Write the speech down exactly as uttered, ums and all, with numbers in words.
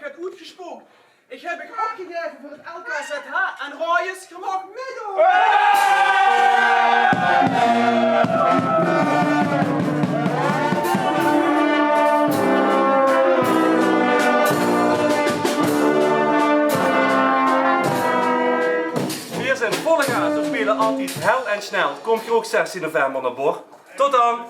Get oetgespook. Ich höb mich opgegaeve veur 't L K Z H en Royes, geer maag mitdoon. Veer zeen volle gaas, veer speule altied hel en snel. Kómp geer ouch zestien november nao Bor. Tot dan!